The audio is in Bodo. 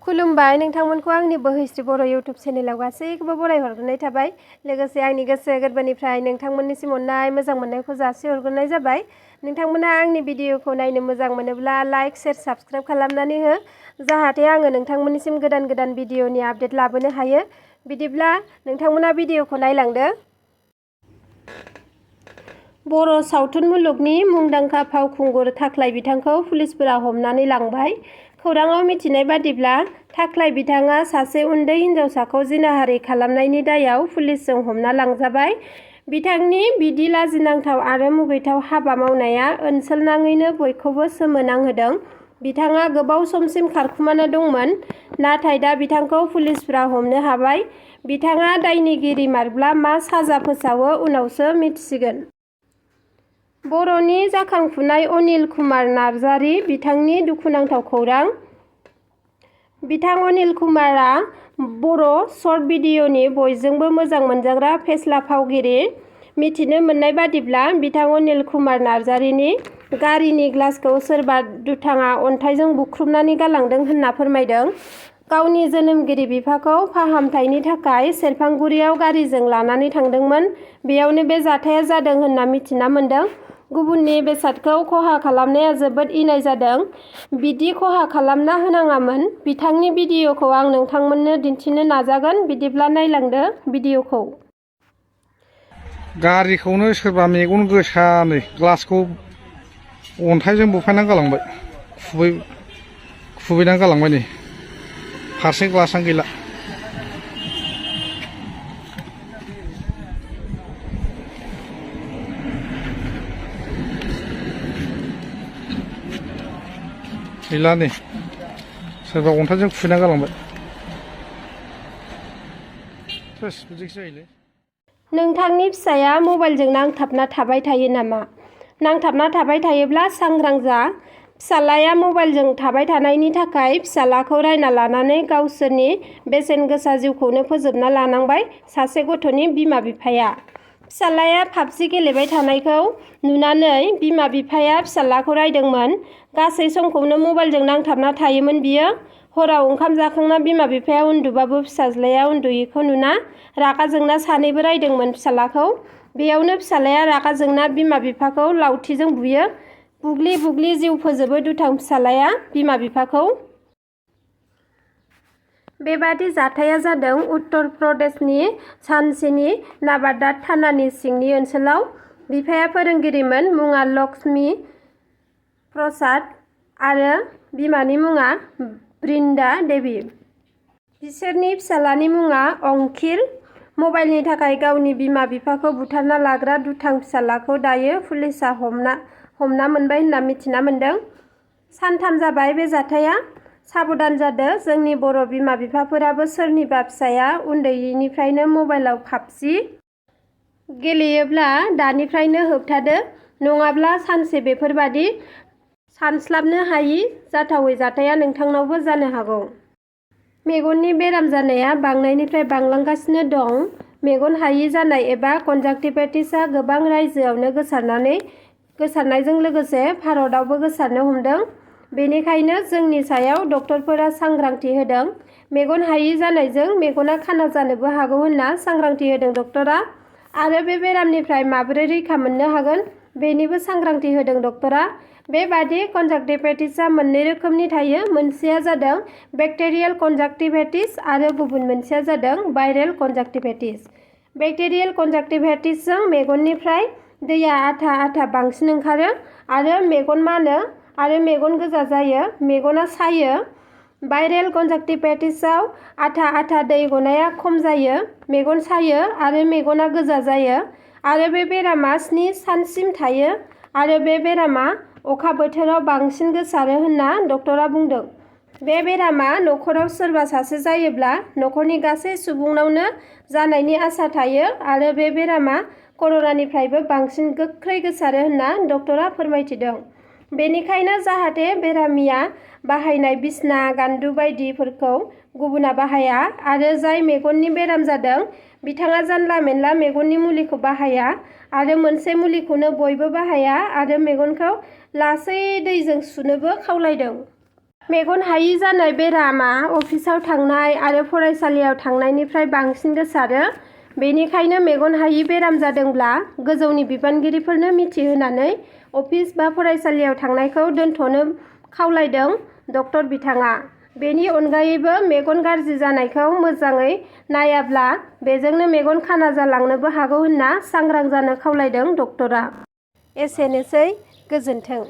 खुलुमबाय नोंथांमोनखौ आंनि बोहैस्रि बर' इउटुब चेनेलाव गासैखौबो बरायहरग्रोनाय थाबाय। लोगोसे आंनि गोसो गोरबोनिफ्राय नोंथांमोननिसिम अननाय मोजां मोननायखौ जासिहरग्रोनाय जाबाय। नोंथांमोना आंनि भिडिअखौ नायनो मोजां मोनोब्ला लाइक, शेयार, साबस्क्राइब खालामनानै हो, जाहाथे आङो नोंथांमोननिसिम गोदान गोदान भिडिअनि आपडेट लाबोनो हायो। बिदिब्ला नोंथांमोना भिडिअखौ नायलांदो। बर' सावथुन मुलुगनि मुंदांखा फावखुंगुर थाख्लाय बिथांखौ पुलिसफोरा हमनानै लांबाय। खौराङाव मिथिनाय बादिब्ला थाख्लाय बिथाङा सासे उन्दै हिनजावसाखौ जिनाहारि खालामनायनि दायाव पुलिसजों हमना लांजाबाय। बिथांनि बिदि लाजिनांथाव आरो मुगैथाव हाबा मावनाया ओनसोलनाङैनो बयखौबो सोमोनांहोदों। बिथाङा गोबाव समसिम खारखुमाना दंमोन, नाथाय दा बिथांखौ पुलिसफोरा हमनो हाबाय। बिथाङा दायनिगिरि मारब्ला मा साजा फोसावो उनावसो मिथिसिगोन। बर'नि जाखांफुनाय अनिल कुमार नार्जारि बिथांनि दुखुनांथाव खौरां। बिथां अनिल कुमारआ बर' शर्ट भिडिअनि बयजोंबो मोजां मोनजाग्रा फेस्ला फावगिरि। मिथिनो मोननाय बादिब्ला बिथां अनिल कुमार नार्जारिनि गारिनि ग्लासखौ सोरबा दुथाङा अन्थाइजों बुख्रुबनानै गालांदों होनना फोरमायदों। गावनि जोनोमगिरि बिफाखौ फाहामथायनि थाखाय सेरफांगुरियाव गारिजों लानानै थांदोंमोन। बेयावनो बे जाथाया जादों होनना मिथिना मोनदों। गुबुननि बेसादखौ खहा खालामनाया जोबोद इनाय जादों। बिदि खहा खालामना होनाङामोन। बिथांनि भिडिअखौ आं नोंथांमोननो दिन्थिनो नाजागोन। बिदिब्ला नायलांदो भिडिअखौ। गारिखौनो सोरबा मेगन गोसानो ग्लासखौ अन्थाइजों बुफायनानै गालांबाय। खुबैनानै गालांबाय नै। फारसे ग्लासआनो गैला। गैला नै। सोरबा अन्थाइजों खुबैनानै गालांबाय। बिदिसो जायोलै। नोंथांनि फिसाया मबाइलजों नांथाबना थाबाय थायो नामा? नांथाबना थाबाय थायोब्ला सांग्रां जा। फिसालाया मबाइलजों थाबाय थानायनि थाखाय फिसालाखौ रायना लानानै गावसोरनि बेसेन गोसा जिउखौनो फोजोबना लानांबाय सासे गथ'नि बिमा बिफाया। फिसालाया पाबजि गेलेबाय थानायखौ नुनानै बिमा बिफाया फिसालाखौ रायदोंमोन। गासै समखौनो मबाइलजों नांथाबना थायोमोन बियो। हराव ओंखाम जाखांना बिमा बिफाया उन्दुबाबो फिसाज्लाया उन्दुयैखौ नुना रागा जोंना सानैबो रायदोंमोन फिसालाखौ। बेयावनो फिसालाया रागा जोंना बिमा बिफाखौ लावथिजों बुयो। बुग्लि बुग्लि जिउ फोजोबो दुथां फिसालाया बिमा बिफाखौ। बेबादि जाथाया जादों उत्तर प्रदेशनि झांसीनि नाबादा थानानि सिंनि ओनसोलाव। बिफाया फोरोंगिरिमोन। मुङा लक्ष्मी प्रसाद आरो बिमानि मुङा बृन्दा देवी। बिसोरनि फिसालानि मुङा अंकिर। मबाइलनि थाखाय गावनि बिमा बिफाखौ बुथारना लाग्रा दुथां फिसालाखौ दायो पुलिसआ हमना मोनबाय होनना मिथिना मोनदों। सानथाम जाबाय बे जाथाया। साबधान जादो जोंनि बर' बिमा बिफाफोराबो सोरनिबा फिसाया उन्दैनिफ्रायनो मबाइलाव पाबजि गेलेयोब्ला दानिफ्रायनो होबथादो, नङाब्ला सानसे बेफोरबादि सानस्लाबनो हायि जाथावै जाथाया नोंथांनावबो जानो हागौ। मेगननि बेराम जानाया बांनायनिफ्राय बांलांगासिनो दं। मेगन हायि जानाय एबा कनजाक्टिभाइटिसआ गोबां रायजोआवनो गोसारनायजों लोगोसे भारतआवबो गोसारनो हमदों। बेनिखायनो जोंनि सायाव डक्टरफोरा सांग्रांथि होदों। मेगन हायि जानायजों मेगना खाना जानोबो हागौ होनना सांग्रांथि होदों डक्टरा। आरो बे बेरामनिफ्राय माबोरै रैखा मोननो हागोन बेनिबो सांग्रांथि होदों डक्टरा। बेबादि कनजाक्टिभाइटिसआ मोननै रोखोमनि थायो। मोनसेया जादों बेक्टेरियेल कनजाक्टिभाइटिस आरो गुबुन मोनसेया जादों भाइरेल कनजाक्टिभाइटिस। बेक्टेरियेल कनजाक्टिभाइटिसजों मेगननिफ्राय दैया आथा आथा बांसिन ओंखारो आरो मेगन मानो आरो मेगन गोजा जायो, मेगना सायो। भाइरेल कनजाक्टिभाइटिसआव आथा आथा दै गनाया खम जायो, मेगन सायो आरो मेगना गोजा जायो आरो बे बेरामा 7 सानसिम थायो आरो बे बेरामा अखा बोथोराव बांसिन गोसारो होनना डक्टरा बुंदों। बे बेरामा न'खराव सोरबा सासे जायोब्ला न'खरनि गासै सुबुंनावनो जानायनि आसा थायो आरो बे बेरामा कर'नानिफ्रायबो बांसिन गोख्रै गोसारो होनना डक्टरा फोरमायथिदों। बेनिखायनो जाहाथे बेरामिया बाहायनाय बिसना गान्दु बायदिफोरखौ गुबुना बाहाया आरो जाय मेगननि बेराम जादों बिथाङा जानला मेनला मेगननि मुलिखौ बाहाया आरो मोनसे मुलिखौनो बयबो बाहाया आरो मेगनखौ लासै दैजों सुनोबो खावलायदों। मेगन हायि जानाय बेरामा अफिसाव थांनाय आरो फरायसालियाव थांनायनिफ्राय बांसिन गोसारो। बेनिखायनो मेगन हायि बेराम जादोंब्ला गोजौनि बिबानगिरिफोरनो मिथिहोनानै अफिस बा फरायसालियाव थांनायखौ दोनथ'नो खावलायदों डक्टर बिथाङा। बेनि अनगायैबो मेगन गाज्रि जानायखौ मोजाङै नायाब्ला बेजोंनो मेगन खाना जालांनोबो हागौ होनना सांग्रां जानो खावलायदों डक्टरा। एसेनोसै, गोजोन्थों।